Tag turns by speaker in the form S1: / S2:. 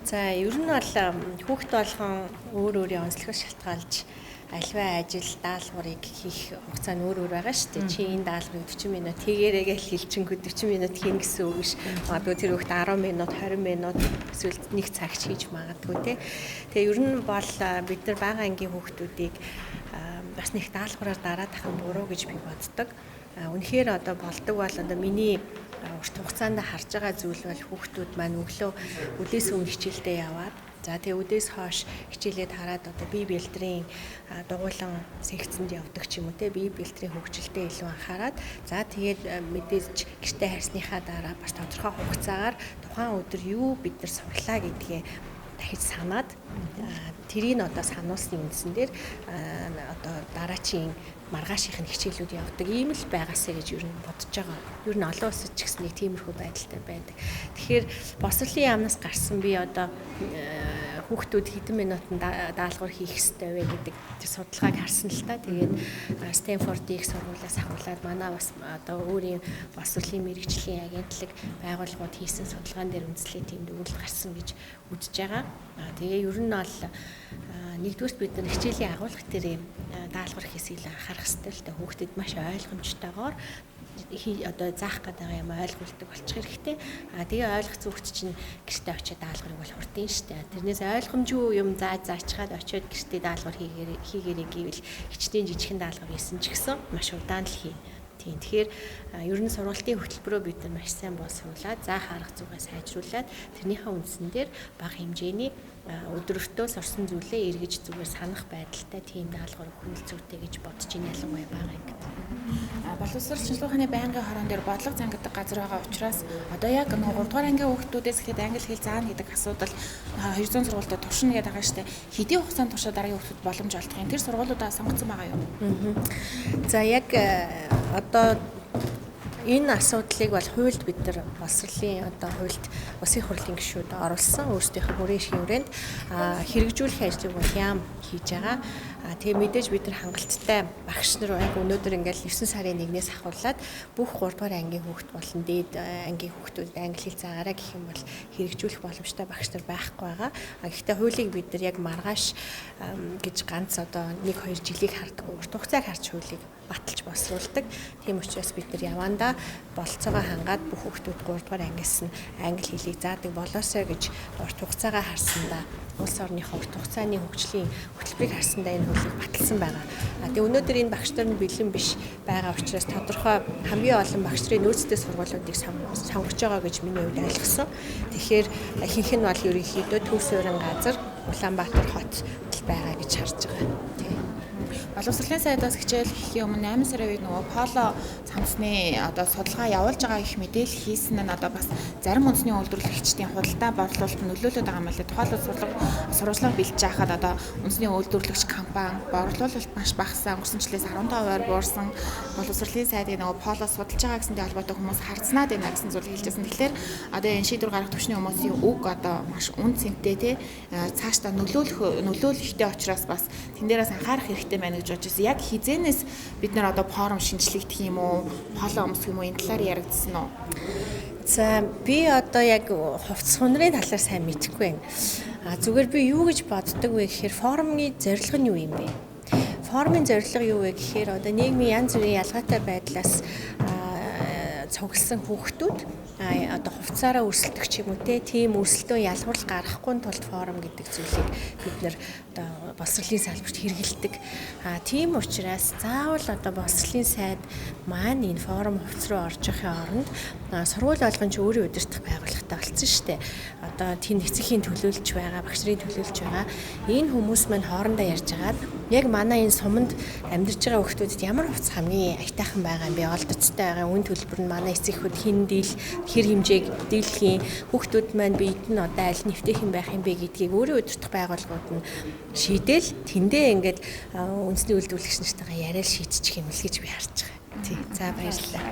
S1: За, ер нь бол хүүхэд болгон өөр өөрийн онцлогоос шалтгаалж альва ажил даалгаврыг хийх хугацаа нь өөр өөр байгаа шүү дээ. Чи энэ даалгаврыг 40 минут хийгээрэй гэж хэлчихэнгүүт 40 минут хийнэ гэсэн үг биш. Магадгүй тэр хүүхэд 10 минут, 20 минут, эсвэл нэг цагч хийж магадгүй те. Тэгээ ер нь бол бид нар бага ангийн хүүхдүүдийг бас нэг даалгавраар дараад ах нь буруу гэж би боддог. Үнэхээр одоо болдог бол одоо миний урт хугацаанд харж байгаа зүйл бол хүүхдүүд маань өглөө үдээс өмнө хичээлдээ яваад, за, тэгээ үдээс хойш хичээлээ тараад одоо бие бэлдрийн дугуйлан секцэнд явдаг ч юм уу те, бие бэлдрийн хөгжилтэй илүү анхаарад, за, тэгээд мэдээж гэртээ харсныхаа дараа бас тодорхой хугацаагаар тухайн өдөр юу бид нар сурлаа гэдгээ дахиж санаад, тэрийг одоо сануулсны үндсэн дээр одоо дараачийн маргаашийнх нь хичээлүүд явдаг ийм л байгаасаа гэж ер нь бодож байгаа. Ер нь олон улсад ч гэсэн нэг тиймэрхүү байдалтай байдаг. Тэгэхээр боловсролын яамнаас гарсан би одоо хүүхдүүд хэдэн минутанд даалгавар хийх ёстой вэ гэдэг тэр судалгааг харсан л та. Тэгээд Стэнфордын их сургуулиас ахуулаад манай бас одоо өөрийн боловсролын мэргэжлийн агентлаг байгууллагууд хийсэн судалгаан дээр үндэслээд тийм дүгнэлт гарсан гэж үзэж байгаа. Тэгээ ер нь бол нэгдүгээрт бид нар хичээлийн агуулга дээр даалгавар хийхээс илүү анхаарах хэрэгтэй л та. Хүүхдэд маш ойлгомжтойгоор одоо заах гэдэг юм ойлгуулдаг болчих хэрэгтэй. А тэгээ ойлгох хүүхд чинь гэртээ очиод даалгаврыг бол хурдан штэ. Тэрнээс ойлгомжгүй юм зааж заачгаад очиод гэртээ даалгавар хийгээрэй гэвэл хичнээн жижигхэн даалгавар хийсэн ч гэсэн маш удаан л хийнэ. Тийм. Тэгэхээр ер нь сургалтын хөтөлбөрөө бид нар маш сайн боловсруулад, заах арга зүйгээ сайжруулад, тэрнийхээ үндсэн дээр бага хэмжээний өдрөртөө сурсан зүйлээ эргэж зүгээр санах байдалтай тийм даалгавар өгөх нь зүйтэй гэж бодож байна, ялангуяа бага ангид.
S2: Боловсрол шинжилгээ ухааны байнгын хорон дээр бодлого зан гэдэг газар байгаа учраас одоо яг нөгөө 3 дугаар ангийн хүүхдүүдээс ихэд англи хэл заана гэдэг асуудал 200 сургуультай туршина гэдэг байгаа штэ. Хэдийн хугацаанд туршаа дараагийн хүүхдүүд боломж олдох юм? Тэр сургуулиудаа сонгоцсон байгаа юу?
S1: За, яг одоо энэ асуудлыг бол хуульд бид нар боловсролын одоо хуульд улсын хурлын гишүүд оруулсан, өөрсдийнхөө хүрээ эрхийн хүрээнд хэрэгжүүлэх ажлыг бол яам хийж байгаа. Тэгээ мэдээж бид нар хангалттай багш нар яг өнөөдөр ингээл 9 сарын 1-ээс ахуулаад бүх 3 дугаар ангийн хүүхд болон дээд ангийн хүүхдүүд англи хэл заагаарай гэх юм бол хэрэгжүүлэх боломжтой багш нар байхгүй байгаа. Гэхдээ хуулийг бид нар яг маргааш гэж ганц одоо 1 2 жилийг харддаг, урт хугацааг харж хуулийг баталж боловсруулдаг. Тийм учраас бид нар явандаа бололцоогоо хангаад бүх хүүхдүүд 3 дугаар ангиас нь англи хэлийг заадаг болоосой гэж урт хугацаагаа харсандаа, улс орныхоо урт хугацааны хөгжлийн хөтөлбөрийг харсандаа энэ хуулийг баталсан байгаа. Тэгээ өнөөдөр энэ багш нар нь бэлэн биш байгаа учраас тодорхой хамгийн олон багш нарын нөөцтэй сургуулиудыг сонгож байгаа гэж миний хувьд ойлгосон. Тэгэхээр ихэнх нь бол ерөнхийдөө төв суурин газар Улаанбаатар хот байгаа гэж харж байгаа. Тийм.
S2: Боловсролын сайдаас хичээл хийхийн өмнө 8 сарын үед нөгөө поло цамцны одоо судалгаа явуулж байгаа их мэдээлэл хийсэн нь одоо бас зарим үндэсний үйлдвэрлэгчдийн худалдаа борлуулалт нөлөөлөд байгаа юм байна. Тухайлбал сурвалжлага бэлдэж байхад одоо үндэсний үйлдвэрлэгч компани борлуулалт маш багассан, өнгөрсөн жилээс 15%-аар буурсан, боловсролын сайдын нөгөө поло судалж байгаа гэсэнтэй холбоотой хүмүүс хардсанаад байна гэсэн зүйлийг хэлжсэн. Тэгэхээр одоо энэ шийдвэр гаргах түвшний хүмүүсийн үг одоо маш үн цэнтэй те, цаашдаа нөлөөлөхтэй учраас бас тэн дээрээс анхаарах хэрэгтэй байна гэж бодож байсан. Яг хизэнээс бид нар одоо форум шинжлэгдэх юм уу, поло өмсөх юм уу, энэ талаар яригдсан уу?
S1: За, би одоо яг хувцас хунрын талаар сайн мэдэхгүй байна. А зүгээр би юу гэж боддог вэ гэхээр форумын зорилго нь юу юм бэ? Форумын зорилго юу вэ гэхээр одоо нийгмийн янз бүрийн ялгаатай байдлаас цугласан хүүхдүүд одоо хувцаараа өрсөлдөх ч юм уу те, тийм өрсөлдөөн ялгуурлал гаргахгүй тулд форум гэдэг зүйлийг бид нэр одоо боловсролын салбарт хэрэгэлдэг. А тийм учраас заавал одоо боловсролын сайд маань энэ форум хувц руу орж явахын оронд сургууль болгон ч өөрийн удирдах байгууллагатай болцсон шүү дээ. Одоо тэнд эцэгхийн төлөөлж байгаа, багш нарын төлөөлж байгаа энэ хүмүүс маань хоорондоо ярьж агаад яг манай энэ суманд амьдарч байгаа хүүхдүүдэд ямар хувцас хамгийн аятайхан байгаа юм бэ? Олдоцтой байгаа үн төлбөр нь манай эцэг эхүүд хэн дийл, хэр хэмжээг дийлэх юм, хүүхдүүд маань биед нь одоо аль нэвтэх юм байх юм бэ гэдгийг өөрийн удирдах байгууллагууд нь шийдэл тэндээ ингээд үндэсний үйлдвэрлэгч нартайгаа яриад шийдчих юм л гэж би харж байгаа. Тий. За, баярлалаа.